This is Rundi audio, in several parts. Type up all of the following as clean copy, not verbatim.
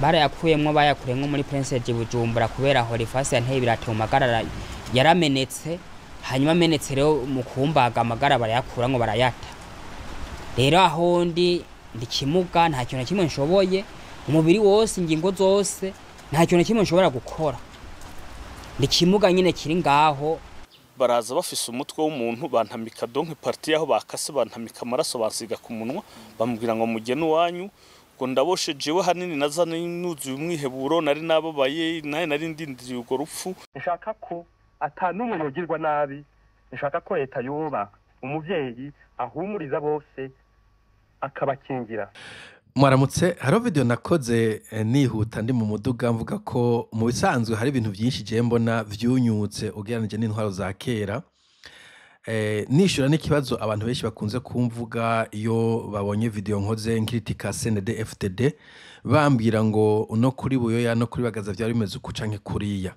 Barayakuyemwo, bayakuremwo muri Prince Bujumbura, kubera aho rifasi yanteye ibirato mu magara yaramenetse. Hanyuma amenetse rero, mu kumbaga amagara barayakuramwo, barayata. Rero aho ndi kimuga, nta kintu na kimwe nshoboye. Umubiri wose, ingingo zose, nta kintu na kimwe nshobora gukora. Ndi kimuga nyine kiri ngaho. Baraza bafise umutwe w'umuntu, bantamika donc partie aho bakase, bantamika amaraso, bansiga ku munwa, bambwira ngo mugene uwanyu, ngo ndaboshe. Jewe hanini naza nuzuye umwiheburo, nari nababaye, naye nari ndindiriye urwo rupfu. Nshaka ko ata n'umwe yogirwa nabi. Nshaka ko leta yoba umuvyeyi ahumuriza bose, akabakingira. Mwaramutse. Hariho video nakoze nihuta ndi mu muduga, mvuga ko mu bisanzwe hari ibintu vyinshi je mbona vyunyutse ugereranije n'intwaro za kera. Nishura n'ikibazo abantu benshi bakunze kumvuga iyo babonye video nkoze nkritika CNDD FDD, bambwira ngo no kuri Buyoya no kuri Bagaza vyari bimeze uku canke kuriya.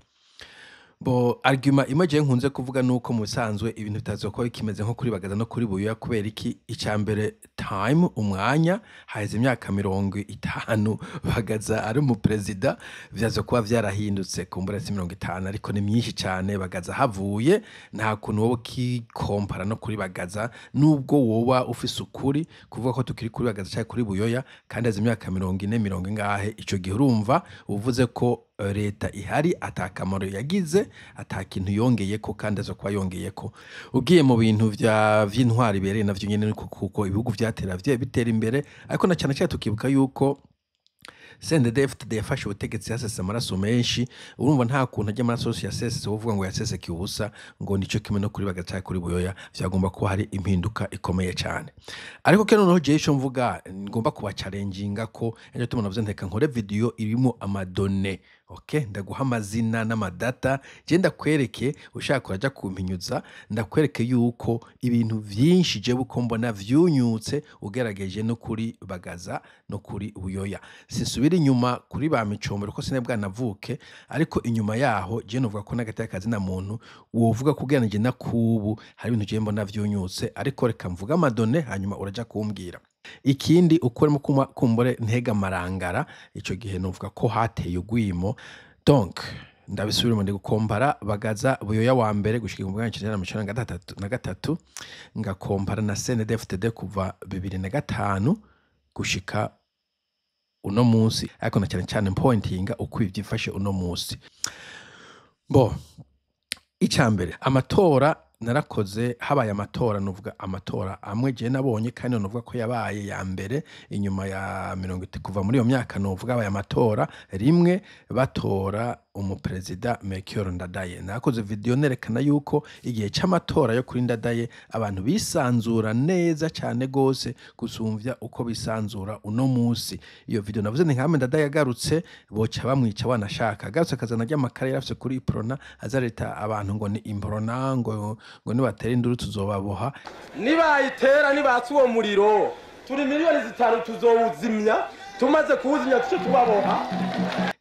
Bo argument imwe je nkunze kuvuga nuko mu bisanzwe ibintu bitazo kuba bikimeze nko kuri Bagaza no kuri Buyoya. Kubera iki? Icya mbere, time, umwanya, haheze imyaka 50 Bagaza ari mu perezida, vyazo kuba vyarahindutse. Kumbura si 50, ariko ni myinshi cyane Bagaza havuye. Nta kuntu wowe ukikompara no kuri Bagaza, nubwo woba ufise ukuri kuvuga ko tukiri kuri Bagaza cyangwa kuri Buyoya, kandi haze imyaka 40, mirongo ingahe. Ico gihe urumva uvuze ko leta ihari atakamaro yagize, ata kintu yongeyeko, kandi azo kuba yongeyeko. Ugiye mu bintu vya vy'intwari ibereye, navyo nyene niko, kuko ibihugu vyatera bitera imbere. Ariko na cyane cyane tukibuka yuko CNDD-FDD yafashe ubutegetsi yasese amaraso menshi. Urumva nta kuntu ajya amaraso yose yasesetse uvuga ngo yaseseke ubusa, ngo nico kimwe no kuri Bagaza kuri Buyoya. Vyagomba kuba hari impinduka ikomeye cyane. Ariko ke noneho jewe ico mvuga, ngomba kuba challenginga ko ejo tubona navuze nteka nkore video irimo ama données. Okay, ndaguha amazina n'amadata, je ndakwereke. Ushaka uraja kumpinyuza, ndakwereke yuko ibintu vyinshi jewe uko mbona vyunyutse ugerageje no kuri Bagaza no kuri Buyoya. Sinsubira inyuma kuri ba Micombero ko sinari bwanavuke, ariko inyuma yaho je novuga ko n'agateka kazina muntu wovuga kugereranije na kubu hari ibintu je mbona vyunyutse. Ariko reka mvuga ama données, hanyuma uraja kumbwira ikindi ukoremo. Kuma kumbure ntega marangara, ico gihe novuga ko hateye ugwimo. Donc ndabisubiramo, ndi gukompara Bagaza, Buyoya wa mbere gushika 1993, ngakompara na CNDD-FDD kuva 2005 gushika uno munsi, ariko na cyane cyane pointinga uko ibi byifashe uno munsi. Bo icya mbere, amatora narakoze, habaye amatora, nuvuga amatora amwe je nabonye, kandi nuvuga ko yabaye ya mbere inyuma ya kuva muri iyo myaka, nuvuga habaye amatora rimwe, batora umuperezida Melchior Ndadaye. Nakoze video nerekana yuko igihe c'amatora yo kuri Ndadaye abantu bisanzura neza cyane gose gusumvya uko bisanzura uno munsi. Iyo video navuze ni nkame Ndadaye agarutse boca bamwica, wanashaka agarutse akazana ry'amakara yarafise kuri Uprona, azareta abantu ngo ni improna, ngo nibatera induru tuzobaboha. Nibayitera, nibatsa uwo muriro, turi miliyoni 5, tuzowuzimya. Tumaze kuwuzimya tuce tubaboha.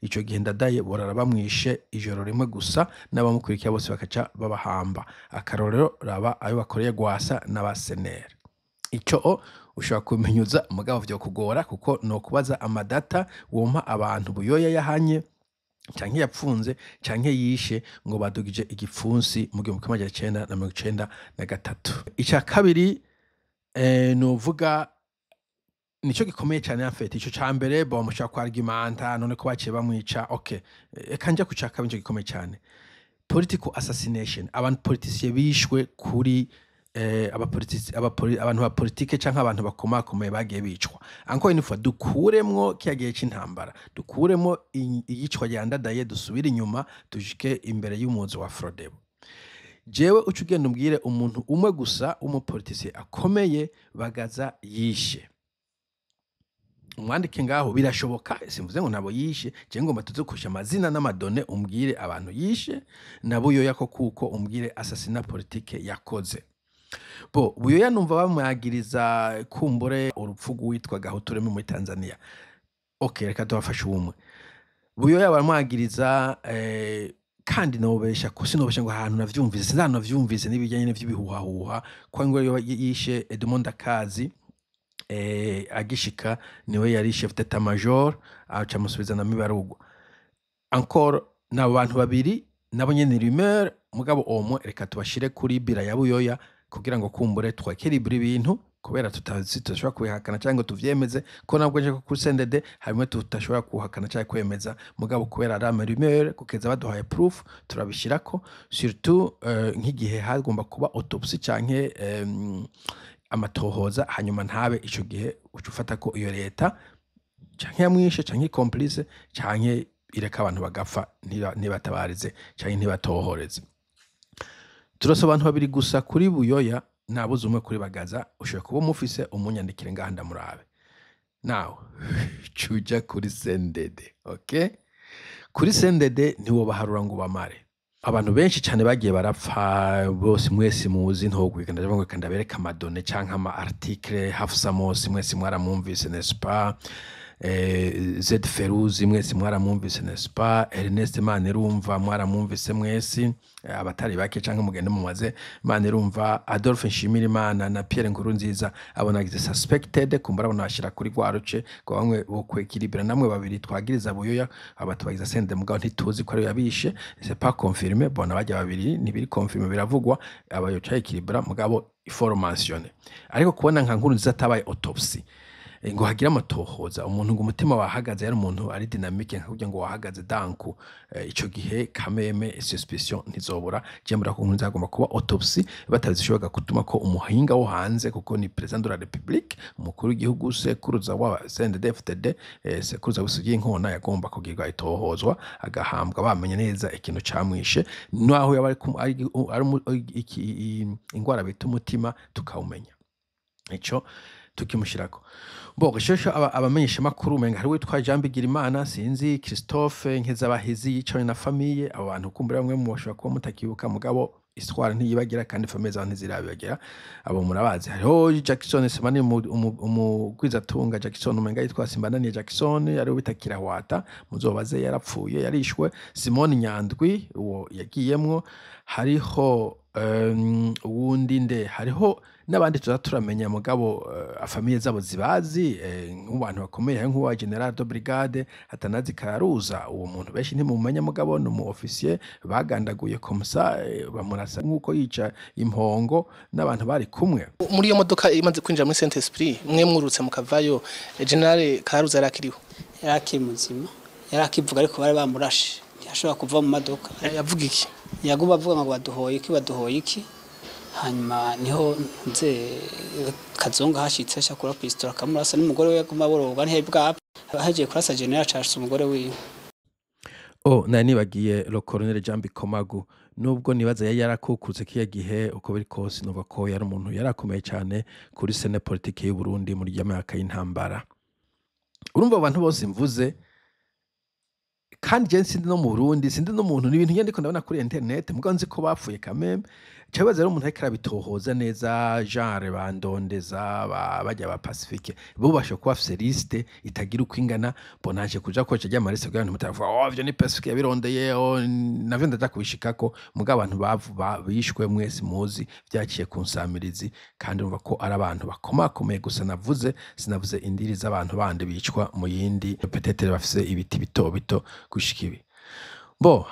Ico gihe Ndadaye borara bamwishe ijoro rimwe gusa, n'abamukurikiye bose bakaca babahamba. Akarorero, raba ayo bakoreye Gwasa n'abasenera. Ico o ushobora kubimenyuza, mugabo vyo kugora, kuko no kubaza amadata wompa abantu Buyoya yahanye canke yapfunze canke yishe ngo badugije igipfunsi mu 1993. Ica kabiri, novuga nico gikomeye cyane. En fait, ico ca mbere bo mushaka ku argumenta none ko baciye bamwica. Okay, eka nja ku ca kabiri, nico gikomeye cyane: political assassination, abantu politiciens bishwe kuri abantu ba politike canke abantu bakomakomeye bagiye bicwa. Encore une fois, dukuremwo kiya gihe c'intambara, dukuremwo iyicwa rya Ndadaye, dusubire inyuma dushike imbere y'umuzi wa Frodebu. Jewe uca ugenda umbwire umuntu umwe gusa w'umupoliticien akomeye Bagaza yishe, umwandike ngaho. Birashoboka, simvuze ngo nabo yishe. Je ngomba tuze kusha amazina n'ama données, umbwire abantu yishe na Buyoya ko, kuko umbwire assassinat politique yakoze. Bo Buyoya numva bamwagiriza kumbure urupfu rw'uwitwa Gahutu muri Tanzania. Okay, reka tubafashe ubumwe. Buyoya baramwagiriza, kandi nobesha ko sinobesha ngo ahantu navyumvise, sinzana navyumvise n'ibijyanye n'ivy'ibihuhahuha ko ngo yishe Edmond Ndakazi. Agishika niwe yari chef d'état major, aca amusubiza na Mibarugwa. Encore n'abo bantu babiri nabo nyene rumeur, mugabo omwe reka tubashire kuri bilan ya Buyoya kugira ngo kumbure twéquilibre ibintu, kubera tutazi, tudashobora kubihakana cyangwa ngo tuvyemeze, ko nabwo nje kuri CNDD harimwe tutashobora kuhakana cyangwa kwemeza, mugabo kubera ari ama rumeur, kugeza baduhaye proof turabishirako, surtout nk'igihe hagomba kuba autopsie canke amatohoza, hanyuma ntabe. Ico gihe uca ufata ko iyo leta canke yamwishe, canke complice, canke ireka abantu bagapfa ntibatabarize canke ntibatohoreze. Turose abantu babiri gusa kuri Buyoya, nabuze umwe kuri Bagaza. Ushobora kuba umufise, umunyandikire ngaha ndamurabe. Nawe cuja kuri CNDD, okay? Kuri CNDD ntiwobaharura ngo bamare. Abantu benshi cyane bagiye barapfa bose mwese muzi, ntogwiga ndavuga ngo ndabereka ama données canke ama article. Hafsa Mosi mwese mwaramwumvise, n'est-ce pas? Zed Feruzi mwese mwaramwumvise, n'est-ce pas? Ernest Manirumva mwaramwumvise mwese, abatari bake, canke mugende mumaze Manirumva, Adolphe Nshimirimana na Pierre Nkurunziza, abo nagize suspected, kumbura abona bashira kuri rwa ruce ngo bamwe bo kwéquilibra namwe babiri twagiriza Buyoya, aba tubagiza sende, mugabo ntituzi ko ari yabishe, c'est pas confirmé. Bona bajya babiri ntibiri confirmé, biravugwa, aba yoca équilibra, mugabo il faut mentionner. Ariko kubona nka Nkurunziza atabaye autopsie, ngo hagire amatohoza, umuntu ngo umutima wahagaze, yari umuntu ari dynamique nka kugira ngo wahagaze danku, ico gihe kameme suspicion ntizobura. Je mbura ko Nkurunziza agomba kuba autopsie, batazishoboka gutuma ko umuhinga wo hanze, kuko ni président de la République, umukuru w'igihugu, sekuruza wa CNDD-FDD, sekuruza w'isugi inkona, yagomba kugirwa itohozwa, agahambwa bamenye neza ikintu camwishe, naho yaba ari ingwara bita umutima tukawumenya, ico tukimushirako. Bo gashosho abamenyesha makuru, umenga hari witwa Jean Bigirimana, sinzi Christophe Nkezabahizi yicawe na famille. Abo bantu kumbura bamwe mu bashobora kuba mutakibuka, mugabo histoire ntiyibagira kandi famille zabo ntizirabibagira. Abo murabazi. Hariho Jackson Simani, umugwizatunga Jackson, umenga yitwa Simbananiye Jackson, ariwe bita Kirahwata, muzobaze, yarapfuye, yarishwe. Simon Nyandwi uwo yagiyemwo. Hariho uwundi nde, hariho n'abandi tuza turamenya, mugabo famille zabo zibazi, nk'abantu bakomeye, hari nk'uwa Général de Brigade Atanazi Kararuza. Uwo muntu benshi ntimumenya, mugabo ni umu officier bagandaguye comme ça, bamurasa nk'uko yica impongo n'abantu bari kumwe. Muri iyo modoka imaze kwinjira muri Saint Esprit, mwe mwurutse mukavayo, Général Kararuza yarakiriho? Yari akiri muzima, yari akivuga, ariko bari bamurashe, ntiyashobora kuva mu modoka. Yavuga iki? Yaguma avuga ngo baduhoye iki, baduhoye iki. Hanyuma niho nze Kazonga hashitse ashakura pistola akamurasa, n'umugore we yaguma aboroga, ntiyari bwapfa. Hagiye kurasa général, acashitse umugore wiwe. Oh, nari nibagiye le colonel Jean Bikomagu. Nubwo nibaza yari yarakukutse kiya gihe, uko biri kose numva ko yari umuntu yarakomeye cyane kuri scène politique y'u Burundi muri ya myaka y'intambara. Urumva abantu bose mvuze, kandi je sindi no mu Burundi, sindi n'umuntu, ni ibintu ndiko ndabona kuri internet, mugabo nzi ko bapfuye kameme. Cabaza rero umuntu ariko arabitohoza neza, genre bandondeza bajya ba Pacifique, bo bashobora kuba bafise liste itagira uko ingana. Bonaje kuja koca rya ma liste kugira ngo ntimutavuga "Oh, ivyo ni Pacifique yabirondeye." Oh, navyo ndaja kubishikako, mugabo abantu bishwe mwese muzi vyaciye ku nsamirizi, kandi urumva ko ari abantu bakomakomeye gusa navuze, sinavuze indiri z'abantu bandi bicwa mu yindi, peut-être bafise ibiti bito bito gushika ibi. Bo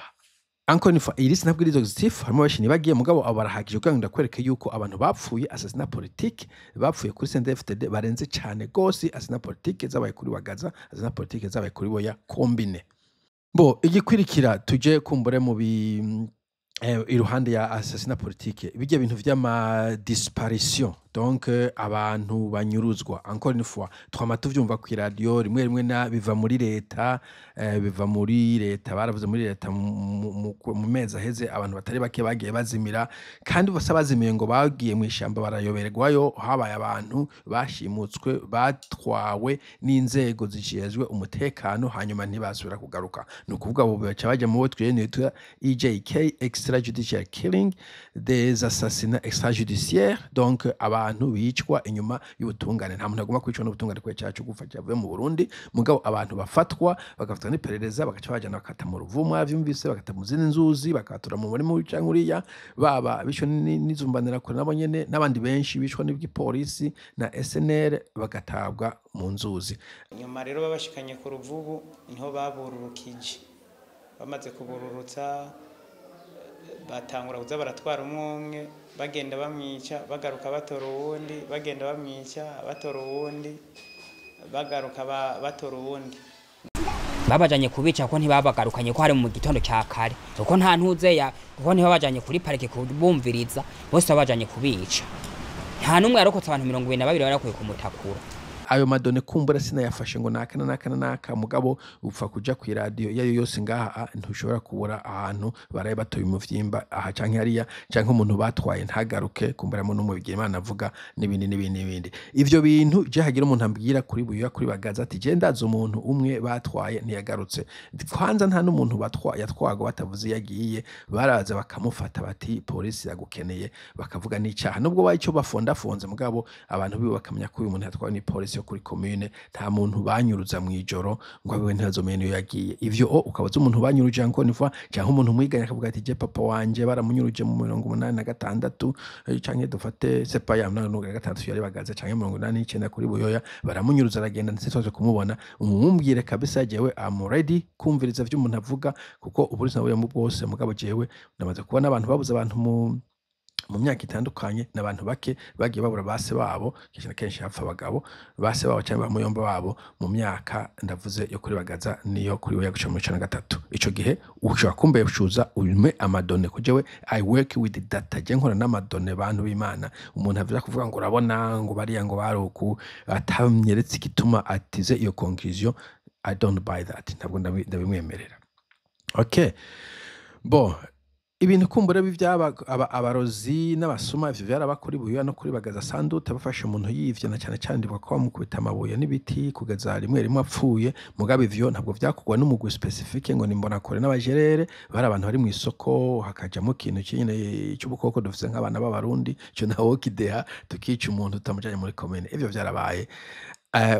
encore une fois, iyi liste ntabwo iri exhaustif, harimo benshi nibagiye, mugabo abo barahagije kugira ngo ndakwereke yuko abantu bapfuye assassinat politique, bapfuye kuri CNDD-FDD barenze cyane gose assassinat politique zabaye kuri Bagaza, assassinat politique zabaye kuri Buyoya combiné. Bo igikwirikira, tuje kumbure mu bi iruhande ya assassinat politique, bijya bintu vy'ama disparition, donc abantu banyuruzwa. Encore une fois, twama tuvyumva ku radio rimwe rimwe, na biva muri leta, biva muri leta, baravuze muri leta mu mezi aheze abantu batari bake bagiye bazimira, kandi bose bazimiye ngo bagiye mu ishamba barayoberwayo. Habaye abantu bashimutswe, batwawe n'inzego zijejwe umutekano, hanyuma ntibasubira kugaruka. Ni ukuvuga abo baca baja mu bo twene twita EJK, extra Extrajudicial killing, des assassinats extrajudiciaires, donc abantu bicwa inyuma y'ubutungane. Nta muntu agomba kwicwa n'ubutungane kubera icyaha cyo gupfa cyavuye mu Burundi, mugabo abantu bafatwa bagafatwa n'iperereza, bagaca bajana bakata mu Ruvumu, mwavyumvise, bakata mu zindi nzuzi, bakatura mu murima uyu canke uriya, baba bishwe n'izumbanira nabo nyene, n'abandi benshi bicwa n'igipolisi na SNL, bagatabwa mu nzuzi. Nyuma rero babashikanye ku Ruvubu, niho babururukije. Bamaze kubururutsa, batangura kuza baratwara umwe umwe, bagenda bamwica, bagaruka batora uwundi, bagenda bamwica, batora uwundi, bagaruka batora uwundi. Babajanye kubica ko ntibabagarukanye, ko hari mu gitondo cya kare, kuko nta ntuzeya, kuko ntibabajanye kuri parike kubumviriza. Bose babajanye kubica, nta n'umwe yarokotse. Abantu 22 barakuye kumutakura. Ayo ma données kumbura sinayafashe ngo naka na naka na naka, mugabo upfa kuja ku radio iyo ariyo yose ngaha, ntushobora kubura ahantu baraye batoye umuvyimba aha canke hariya, canke umuntu batwaye ntagaruke, kumburamo n'umwe bigira Imana avuga, n'ibindi n'ibindi n'ibindi. Ivyo bintu je hagira umuntu ambwira kuri Buyoya, kuri Bagaza, ati je ndazi umuntu umwe batwaye ntiyagarutse. Kwanza nta n'umuntu batwaye yatwagwa batavuze iyo agiye. Baraza bakamufata bati polisi yagukeneye, bakavuga n'icyaha nubwo baye icyo bafondafonze, mugabo abantu biwe bakamenya ko uyu muntu yatwawe n'ipolisi yo kuri commune. Nta muntu banyuruza mw'ijoro ngo abewe ntibazomenye niyo yagiye. Ivyo o ukabaza umuntu banyuruje encore une fois, canke umuntu mwiganye akavuga ati je papa wanje baramunyuruje mu 86, canke dufate sepa ya 86 yari Bagaza, canke 89 kuri Buyoya, baramunyuruza aragenda, ndetse twaje kumubona. Umumbwire kabisa, jewe am ready kumviriza ivyo umuntu avuga, kuko uburusi nabuye mu bwose. Mugabo jewe namaze kubona abantu babuze abantu mu myaka itandukanye, n'abantu bake bagiye babura base babo. Kenshi na kenshi hapfa abagabo, base babo cyangwa bamuyomba babo, mu myaka ndavuze yo kuri Bagaza niyo kuri we guca muri 13. Ico gihe ushobora kumbeshuza ume ama données, ko jewe I work with data, je nkora n'ama données. Bantu b'Imana, umuntu avuga kuvuga ngo urabona ngo bariya ngo baruku, atamyeretse igituma atize iyo conclusion, I don't buy that, ntabwo ndabimwemerera. Okay, bon, ibintu kumbura byaba abarozi n'abasuma, ivyo vyaraba kuri Buyoya no kuri Bagaza sans doute. Bafashe umuntu yivye, na cyane cyane ndibuka ko bamukubita amabuye n'ibiti kugeza rimwe rimwe apfuye. Mugabo ivyo ntabwo vyakorwa n'umugwi spécifique ngo nimbonakure n'abajerere. Bari abantu bari mu isoko, hakajamo ikintu nyine cy'ubukoko dufise nk'abana b'Abarundi, ico nawo kideha, tukica umuntu tutamujanye muri commune. Ivyo vyarabaye.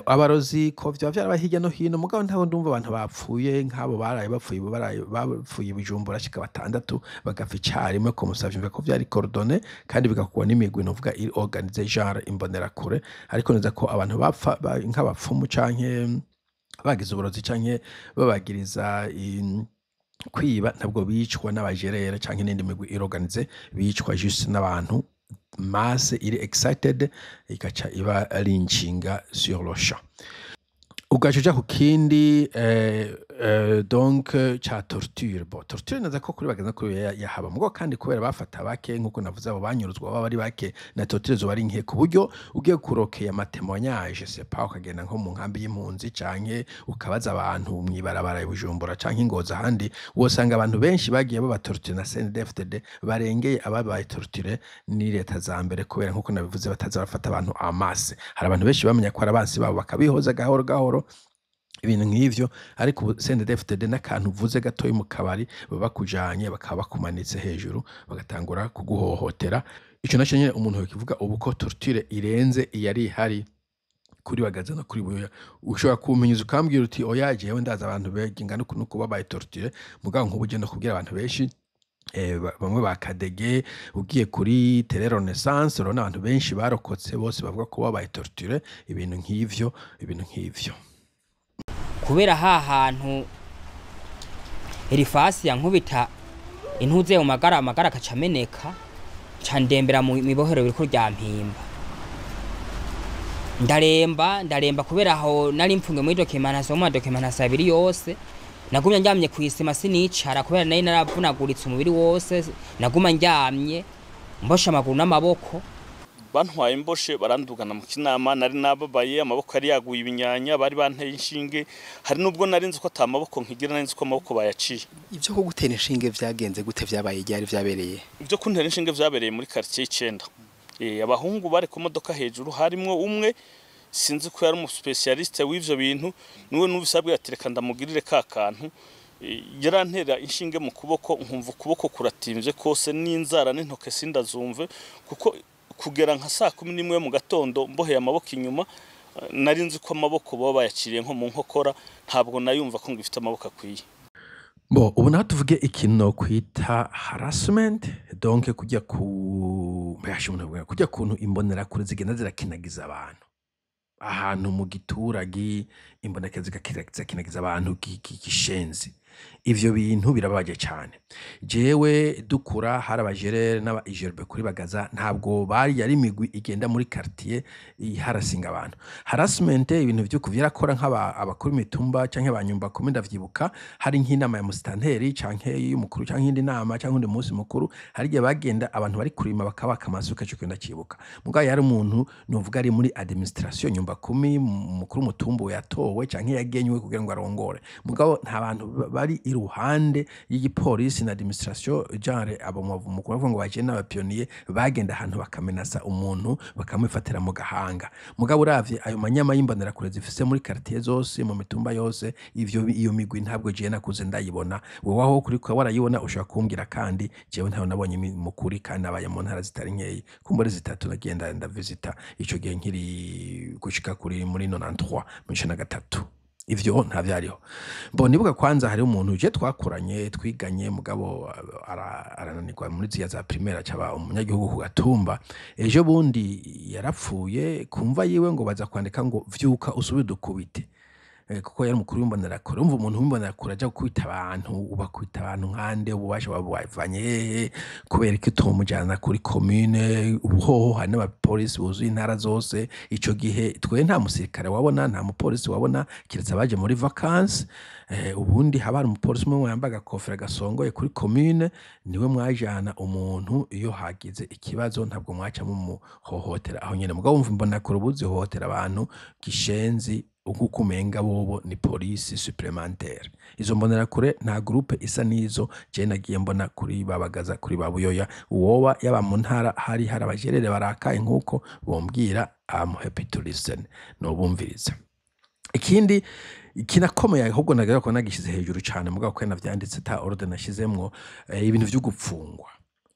Abarozi ko vyoba vyarabaye hirya no hino, mugabo ntaho ndumva abantu bapfuye nk'abo baraye bapfuye, baraye bapfuye i Bujumbura bashika batandatu, bagapfa icarimwe ko musavye ko vyari coordonné kandi bigakorwa n'imigwi novuga iri organisée, genre Imbonerakure. Ariko neza ko abantu bapfa nk'abapfumu canke bagize uburozi canke babagiriza kwiba, ntabwo bicwa n'abajerere canke n'indi migwi organisée, bicwa juste n'abantu, masse iri excited, igaca iba lynchinga sur le champ. Ugaca uja ku kindi, donc ca torture. Bon, torture naza ko kuri Bagaza kuri yahaba, mugabo kandi kubera bafata bake, nkuko navuze, abo banyuruzwa baba ari bake, na torture zoba ari nke, ku buryo ugiye kurokeye ama témoignages, c'est pas, ukagenda nko mu nkambi y'impunzi canke ukabaza abantu mw'ibarabara i Bujumbura canke ingoza ahandi, wosanga abantu benshi bagiye baba torture na CNDD-FDD barengeye ababaye torture ni leta za mbere, kubera nkuko nabivuze bataza bafata abantu en masse. Hari abantu benshi bamenya ko ari abansi babo bakabihoza gahoro gahoro, ibintu nk'ivyo. Ariko ubu CNDD-FDD n'akantu uvuze gatoyi mu kabari, baba bakujanye, bakaba bakumanitse hejuru, bagatangura kuguhohotera. Ico naco nyene umuntu yokivuga ubu ko torture irenze iyari ihari kuri Bagaza no kuri Buyoya. Ushobora kumpinyuza ukambwira uti oya, jewe ndazi abantu benshi ingana uku n'uku babaye torture, mugabo nk'ubu ugenda kubwira abantu benshi, bamwe ba Kadege, ugiye kuri Télé Renaissance urabona abantu benshi barokotse bose bavuga ko babaye torture, ibintu nk'ivyo, ibintu nk'ivyo. Kubera ha hantu erifasi yankubita intuze mu magara, amagara akaca ameneka, ca ndembera mu mibohero biriko rya Mpimba. Ndaremba, ndaremba, kubera aho nari mfungiwe muri documentation, mu documentation abiri yose nagumye ndyamye kw'isima, sinicara kubera nari naravunaguritse umubiri wose. Naguma ndyamye mboshe amaguru n'amaboko. Bantwaye mboshe, barandugana mu Kinama. Nari nababaye, amaboko yari yaguye ibinyanya, bari banteye inshinge. Hari nubwo nari nzi ko ata maboko nkigira, nari nzi ko amaboko bayaciye. Ibyo ko gutera inshinge vyagenze gute? Vyabaye ryari? Vyabereye? Ibyo kuntera inshinge vyabereye muri quartier y'icenda. Abahungu bari ku modoka hejuru, harimwo umwe sinzi ko yari umu spécialiste w'ivyo bintu, niwe nubisabwe ati reka ndamugirire ka kantu. Yarantera inshinge mu kuboko, nkumva ukuboko kuratimvye kose n'inzara n'intoke sindazumve, kuko kugera nka saa 11 mu gatondo mboheye amaboko inyuma, nari nzi ko amaboko baba bayaciriye nko mu nkokora, ntabwo nayumva ko ngifite amaboko akwiye. Bo ubu naho tuvuge ikintu kwita harassment, donc kujya ku mbasha umuntu avuga, kujya kuntu imbonerakure zigenda zirakinagiza abantu ahantu mu gituragi, imboneka zigakinagiza abantu gishenzi. Ivyo bintu birababaje cane. Jewe dukura hari abajerere n'aba ijerbe kuri Bagaza, ntabwo bari yari imigwi igenda muri quartier iharasinga abantu. Harassment, ibintu vyo kuvyarakora nk'aba abakuru imitumba canke abanyumba kumi. Ndavyibuka hari nk'inama ya musitanteri canke y'umukuru canke indi nama canke undi munsi mukuru, hari igihe bagenda abantu bari kurima bakabaka amasuka. Ico kintu ndacibuka. Mugabo yari umuntu novuga ari muri administration, nyumba kumi, umukuru w'umutumba yatowe canke yagenywe kugira ngo arongore, mugabo nta bantu bari iruhande y'igipolisi na administration, genre abo mu kuvuga ngo baje n'aba pionniers bagenda ahantu bakamenasa umuntu bakamufatira mu gahanga. Mugabo uravye ayo manyama y'imbonerakure zifise muri quartier zose, mu mitumba yose, ivyo iyo migwi ntabwo jewe nakuze ndayibona. Wewe aho kuri kwa warayibona ushobora kumbwira, kandi jewe ntayo nabonye mu kuri, kandi nabaye mu ntara zitari nkeyi, kumbure zitatu nagenda ndavisita ico gihe nkiri gushika kuri muri 93, mu 93, ivyo nta vyariho. Bo nibuka kwanza hari umuntu je twakoranye twiganye, mugabo arananirwa muri ziya za primaire, acaba umunyagihugu ku gatumba. Ejo bundi yarapfuye, kumva yiwe ngo baza kwandika ngo "Vyuka usubire dukubite", kuko yari umukuru w'imbonerakure. Urumva umuntu w'imbonerakure aja gukubita abantu, ubakubita abantu nkande? Ububasha babuvanye hehe? Kubera ko utomujana kuri commune? Ubuhoho hari n'abapolisi buzuye intara zose. Ico gihe twe nta musirikare wabona, nta mupolisi wabona, kiretse abaje muri vacances. Ubundi haba hari umupolisi umwe yambaye agakofero gasongoye kuri commune, niwe mwajana umuntu iyo hagize ikibazo, ntabwo mwaca mumuhohotera aho nyene. Mugabo wumva imbonerakure ubu zihohotera abantu gishenzi, uko umenga bobo ni polisi supplémentaire. Izo mbonerakure nta groupe isa n'izo je nagiye mbona kuri babagaza, kuri babuyoya. Uwoba yaba mu ntara hari abajerere barakaye nk'uko bombwira, I'm happy to listen, nobumviriza. Ikindi kinakomeye ahubwo nagera ko nagishize hejuru cyane, mugabo ko navyanditse ta ordre nashizemwo, ibintu vyo gupfungwa.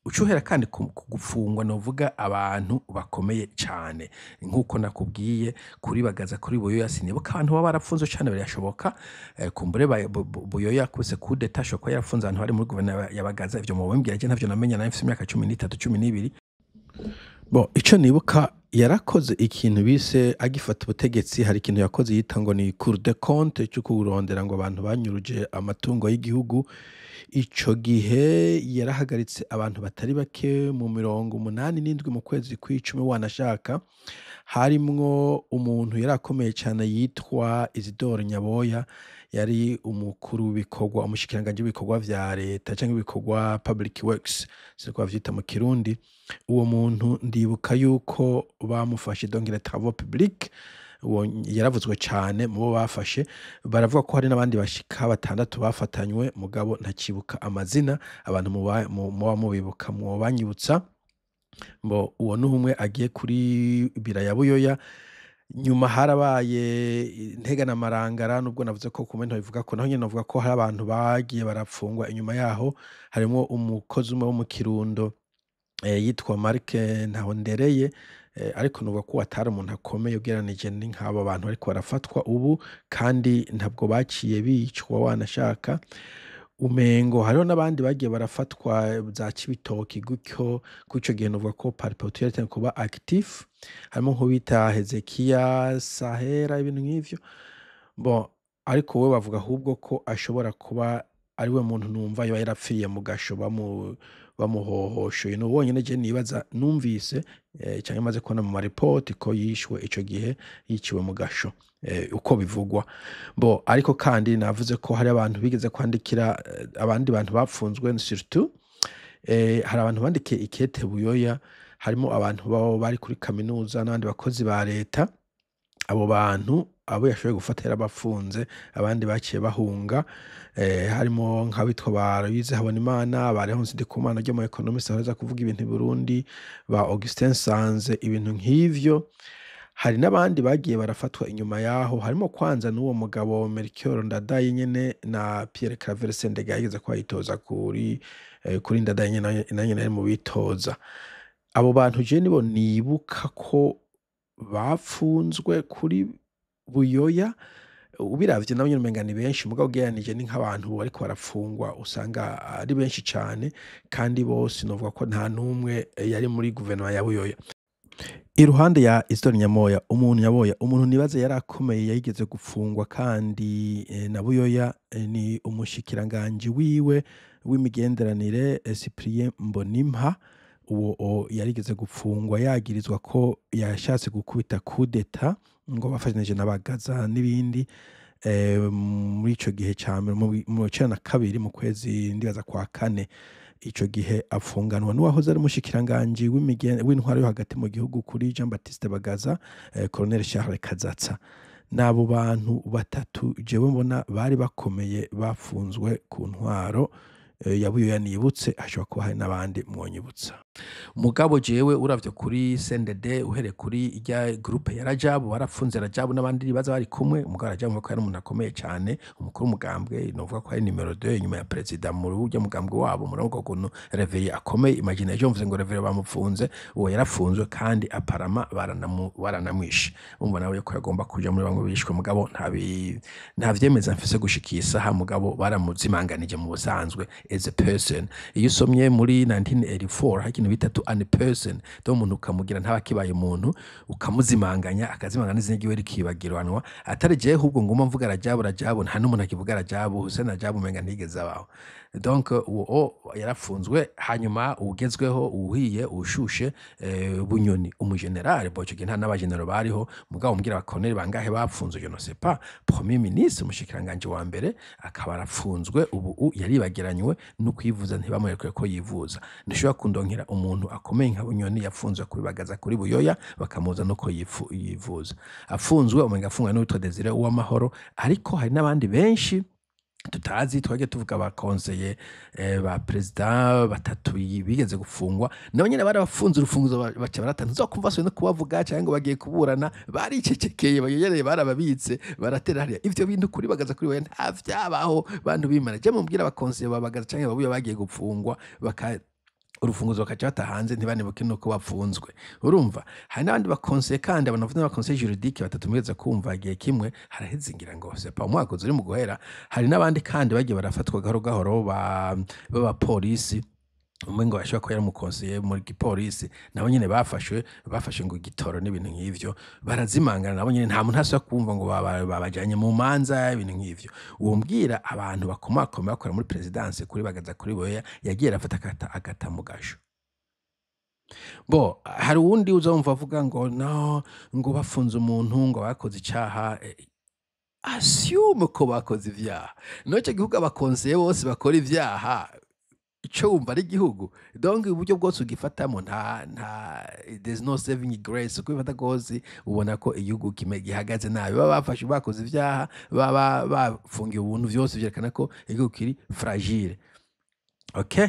Ucuhera kandi ku gupfungwa novuga abantu bakomeye cyane, nk'uko nakubwiye kuri Bagaza, kuri Buyoya, sinibuka abantu baba barapfunzwe cyane. Birashoboka, kumbure Buyoya kubise coup d'état ashobora kuba yarafunze abantu bari muri guverinoma ya Bagaza. Ivyo mubimbwira, je ntavyo namenya, nari mfise imyaka 13, 12. Bo ico nibuka, yarakoze ikintu bise, agifata ubutegetsi hari ikintu yakoze yita ngo ni Cour des comptes, cyo kurondera ngo abantu banyuruje amatungo y'igihugu. Ico gihe yarahagaritse abantu batari bake mu 87 mu kwezi kw'icumi wanashaka, harimwo umuntu yari akomeye cyane yitwa Isidore Nyaboya, yari umukuru w'ibikorwa, umushikiranganji w'ibikorwa vya leta canke ibikorwa public works, siko bavyita mu Kirundi. Uwo muntu ndibuka yuko bamufashe, donc les travaux publics. Uwo yaravuzwe cane mu bo bafashe. Baravuga ko hari n'abandi bashika batandatu bafatanywe, mugabo ntacibuka amazina. Abantu muba mubibuka mwobanyibutsa. Mbo uwo ni umwe agiye kuri Biraya Buyoya. Nyuma harabaye Ntega na Marangara, nubwo navuze ko kumwe ntabivuga ko naho nyene navuga ko hari abantu bagiye barapfungwa inyuma yaho, harimwo umukozi umwe wo mu Kirundo, yitwa Mark Ntahondereye, ariko nuvuga ko atari umuntu akomeye ugereranije nk'abo bantu bariko barafatwa ubu, kandi ntabwo baciye bicwa wanashaka. Umengo hariho n'abandi bagiye barafatwa za Cibitoki gutyo. Kuco gihe novuga ko Palipehutu yari itanguye kuba actif, harimo nk'uwita Hezekiya Sahera, ibintu nk'ivyo. Bon, ariko we bavuga ahubwo ko ashobora kuba ari we muntu numva yoba yarapfiriye mu gasho bamuhohoshoye. Ni wonyene je nibaza numvise, canke maze kubona mu maripoti ko yishwe ico gihe, yiciwe mu gasho, uko bivugwa. Bo ariko kandi navuze ko hari abantu bigeze kwandikira, abandi bantu bapfunzwe, surtout hari abantu bandikiye ikete Buyoya, harimo abantu baba bari kuri kaminuza n'abandi bakozi ba leta. Abo bantu abo yashoboye gufata yarabafunze, abandi baciye bahunga, harimo nk'abitwa ba Aloyize Habonimana, ba Léonce Ndikumana ryo mu economiste aza kuvuga ibintu i Burundi, ba Augustin Sanze, ibintu nk'ivyo. Hari n'abandi bagiye barafatwa inyuma yaho, harimo kwanza n'uwo mugabo Melchior Ndadaye nyene na Pierre Claver Sendega yigeze kuba yitoza kuri Ndadaye nyene, na nyene ari mu bitoza. Abo bantu je nibo nibuka ko bapfunzwe kuri Buyoya. Ubiravye nabo nyene umenga ni benshi, mugabo ugereranije ni nk'abantu bariko barapfungwa usanga ari benshi cane, kandi bose novuga ko nta n'umwe yari muri guverinoma ya Buyoya. Iruhande ya Isidore Nyamoya, umuntu Nyaboya, umuntu nibaza yari akomeye yigeze gupfungwa kandi na Buyoya, ni umushikiranganji wiwe w'imigenderanire, Cyprien Mbonimpa. Uwo yarigeze gupfungwa yagirizwa ko yashatse gukubita coup d'état ngo bafatanije n'Abagaza n'ibindi, muri ico gihe ca mu 92 mu kwezi ndibaza kwa kane. Ico gihe apfunganwa n'uwahoze ari umushikiranganji w'intwaro yo hagati mu gihugu kuri Jean Baptiste Bagaza, Colonel Charles Kazatsa. N'abo bantu batatu jewe mbona bari bakomeye bafunzwe ku ntwaro ya Buyoya nibutse. Hashobora kuba hari n'abandi mwonyibutsa. Mugabo jewe uravye kuri CNDD, uhereye kuri irya groupe ya Rajabu, barapfunze Rajabu n'abandi baza bari kumwe. Mugabo Rajabu ko yari umuntu akomeye cane, umukuru w'umugambwe, novuga ko ari numéro 2 inyuma ya président muri urya mugambwe wabo. Murabona ukuntu Réveillé akomeye. Imagine ejo mvuze ngo Réveillé bamupfunze, uwo yarapfunzwe kandi aparama baranamwishe. Umva nawe ko yagomba kuja muri bamwe bishwe, mugabo nta vyemeza mfise gushika isaha, mugabo baramuzimanganije mu busanzwe as a person. Iyo usomye muri 1984 hari ikintu bita to unperson, donc umuntu ukamugira ntaba akibaye umuntu, ukamuzimanganya, akazimangana izina ryiwe rikibagiranwa. Atari jewe ahubwo nguma mvuga Rajabu, Rajabu, nta n'umuntu akivuga Rajabu. Hussein Rajabu umenga ntigeze abaho. Donc uwo yarapfunzwe. Hanyuma uwugezweho, uwuhiye, uwushushe, Bunyoni, umugenerale. Bo ico gihe nta n'abagenero bariho, mugabo umbwira abakoloneli bangahe bapfunzwe, je ne sais pas. Premier ministre, umushikiranganje wa mbere, akaba arapfunzwe ubu yaribagiranywe no kwivuza, ntibamwereke ko yivuza. Ntushobora kundonkera umuntu akomeye nka Bunyoni yapfunzwe kuri Bagaza, kuri Buyoya, bakamuza nuko yivuza. Afunzwe umenga afungwa n'uwitwa Desire Uwamahoro, ariko hari n'abandi benshi tutazi. Twagiye tuvuga abakonseye ba perezida batatu bigeze gufungwa, nabo nyene barabafunze urufunguzo baca barata, ntuzokumva basubiye no kubavuga canke ngo bagiye kuburana. Baricecekeye, bayegereye, barababitse, baratera hariya. Ivyo bintu kuri Bagaza, kuri Buyoya nta vyabaho. Bantu bimana, je mumbwira abakonseye babagaza canke babuye bagiye gupfungwa baka urufunguzo bakaca bata hanze, ntibanibuke nuko bapfunzwe. Urumva hari n'abandi bakonseye kandi abantu bavuze n'abakonseye juridique batatu mugeze kumva igihe kimwe, haraheze ngira ngo c'est pas umwaka uri mu guhera. Hari n'abandi kandi bagiye barafatwa gahoro gahoro b'abapolisi, umwe ngo ashobora kuba yari umukonseye muri gipolisi, nabo nyene bafashwe ngo igitoro n'ibintu nk'ivyo, barazimangana nabo nyene, nta muntu asubira kumva ngo babajanye mu manza, ibintu nk'ivyo. Uwo mbwira abantu bakomakoma bakora muri présidence kuri Bagaza, kuri Buyoya, yagiye arafata agata mu gasho. Bo hari uwundi uzumva avuga ngo no, ngo bafunze umuntu ngo bakoze icaha. Assume ko bakoze ivyaha, noco gihugu abakonseye bose bakora ivyaha, ico wumva ari igihugu? Donc uburyo bwose ugifatamo, nta there's no saving grace. Uko ubifata kose ubona ko igihugu gihagaze nabi. Baba bafashe bakoze ivyaha, baba bafungiye ubuntu, vyose vyerekana ko igihugu kiri fragile. Okay,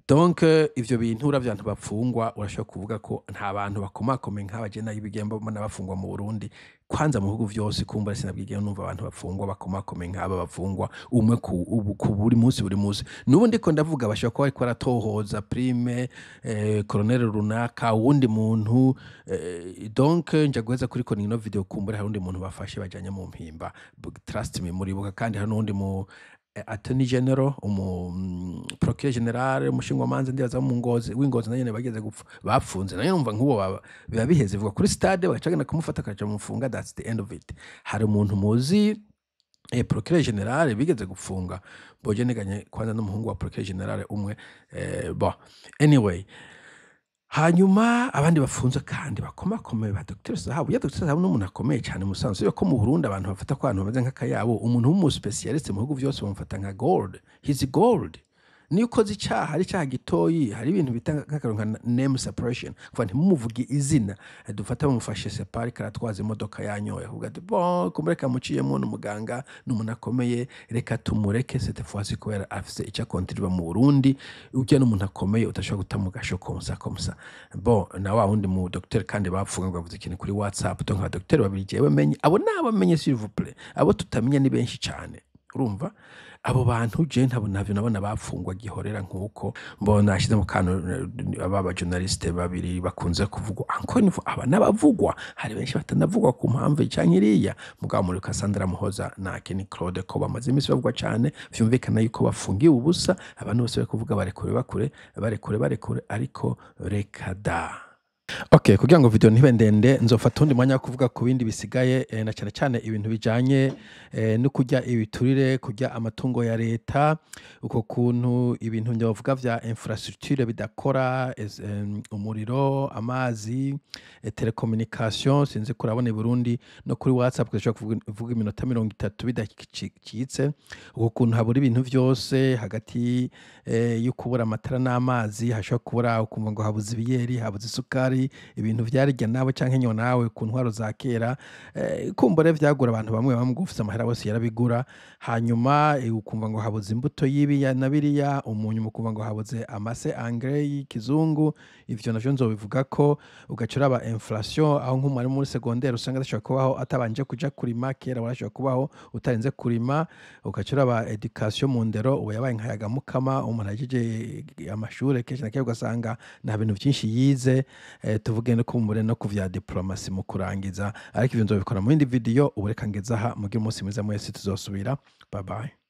donc ivyo bintu uravye abantu bapfungwa, urashobora kuvuga ko nta bantu bakomakomeye nk'abagena y'ibigembo mbona bafungwa mu Burundi. Kwanza mu bihugu vyose kumbura sinabwigera numva abantu bafungwa bakomakomeye nk'aba bafungwa umwe ku ubu ku buri munsi buri munsi. N'ubu ndiko ndavuga bashobora kuba bariko baratohoza prime colonel runaka, uwundi muntu. Donc nja guheza kuri koni ino video, kumbura hari undi muntu bafashe bajanye mu Mpimba. Trust me, muribuka. Kandi hari n'uwundi mu attorney general, umu procureur général, umushingwamanza ndibaza mu Ngozi, w'Ingozi, nayo nyene bageze gupfa bapfunze. Nayo numva nk'uwo biba biheze vuga kuri stade bagaca bagenda kumufata akaja mufunga, that's the end of it. Hari umuntu muzi procureur général bigeze gufunga? Boje niganye kwanza n'umuhungu wa procureur général umwe. Bon, anyway, hanyuma abandi bafunzwe kandi bakomakomeye ba Dr Sahabu. Ya Dr Sahabu n'umuntu akomeye cyane musanzwe ko mu Burundi abantu bafata ko abantu bameze nk'akayabo. Umuntu w'umu spécialiste mu bihugu byose bamufata nka gold, he's gold. Niyo ukoze icaha, ari icaha gitoyi, hari ibintu bita nk'akarero nka name suppression, kuva ntimumuvuge izina. Dufata bamufashe separi karatwaza imodoka yanyoye, kuvuga ati: "Bon, kumureka muciyemo, n'umuganga, n'umuntu akomeye, reka tumureke cette fois kubera afise icyo akontribuer mu Burundi, ujya n'umuntu akomeye udashobora guta mu gasho comme ça, comme ça." Bon, na wa wundi mu docteur kandi bapfuga ngo bavuze ikintu kuri WhatsApp. Donc nka docteur babiri jewe menye, abo nabo menye, s'il vous plaît. Abo tutamenya ni benshi cyane. Urumva abo bantu je ntabo ntavyo nabona bapfungwa gihorera. Nkuko mbona ashize mu kantu aba ba journaliste babiri bakunze kuvugwa, encore une fois, aba n'abavugwa, hari benshi batanavugwa ku mpamvu canke iriya. Mugabo muri Cassandra Muhoza na Kenny Claude ko bamaze iminsi bavugwa cane, vyumvikana yuko bafungiwe ubusa. Abantu bose bari kuvuga barekure, bakure, barekure, barekure, ariko reka da. Okay, kugira ngo video ntibe ndende, nzofata undi mwanya wo kuvuga ku bindi bisigaye, na cyane cyane ibintu bijanye no kurya ibiturire, kurya amatungo ya leta, uko kuntu ibintu bavuga vya infrastructure bidakora, umuriro, amazi, telecommunication. Sinzi kurabona i Burundi no kuri WhatsApp ushobora kuvuga iminota 30 bidacitse, uko kuntu habura ibintu vyose hagati yo kubura amatara n'amazi, hashobora kubura ukumva ngo habuze ibiyeri, habuze isukari, ibintu vyarya nawe canke nyo nawe ku ntwaro za kera, kumbure vyagura abantu bamwe bamwe, ufise amahera bose yarabigura. Hanyuma ukumva ngo habuze imbuto y'ibiya na biriya, umunyuma ukumva ngo habuze amase, engrais y'ikizungu. Ivyo navyo nzobivuga ko ugaca uraba inflation, aho nk'umwarimu muri secondaire usanga adashobora kubaho atabanje kuja kurima. Kera warashobora kubaho utarinze kurima. Ugaca uraba education mu ndero, ubu yabaye nka mukama, umuntu ahejeje amashure kenshi na kenshi ugasanga nta bintu vyinshi yize. Tuvuge no kumbure no ku vya diplomasi mu kurangiza, ariko ivyo nzobikora mu yindi video. Ubu reka ngeze aha, mugire umunsi mwiza mwese, tuzosubira. Bye bye.